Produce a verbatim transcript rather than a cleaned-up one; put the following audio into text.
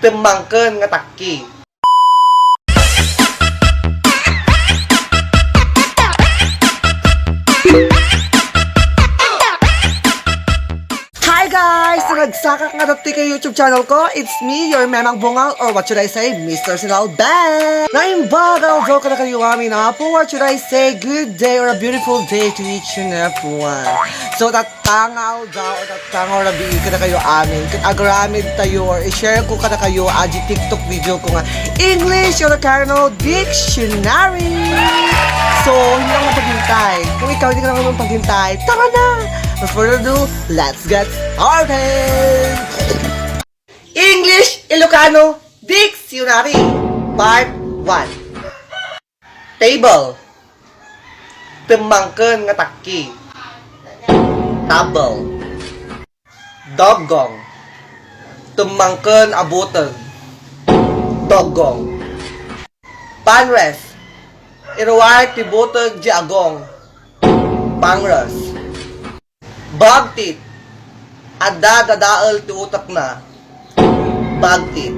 Temmangken nga takki. Hi guys! Nagsakak nga dati kay YouTube channel ko. It's me, your Memang Bungal, or what should I say, Mister Sinalbeng. Naimbag nga aldaw kadakayo amin, ha? For what should I say, good day or a beautiful day to each and everyone. So, tatta nga aldaw, tatta nga rabii kadakayo amin. Ket agramed tayo or i-share ko kadakayo, aji TikTok video ko nga English Ilocano Dictionary. So, hindi lang mapaghintay. Kung ikaw hindi ka lang mapaghintay, tara na! Without further ado, let's get started! English Ilocano Dictionary, Part one. Table. Temmangken nga takki. Table. Doggong. Temmangken a buteg. Doggong. Panres. Iruar ti buteg di agong. Panres. Bagtit. Adda dadael ti utekna. Bagtit.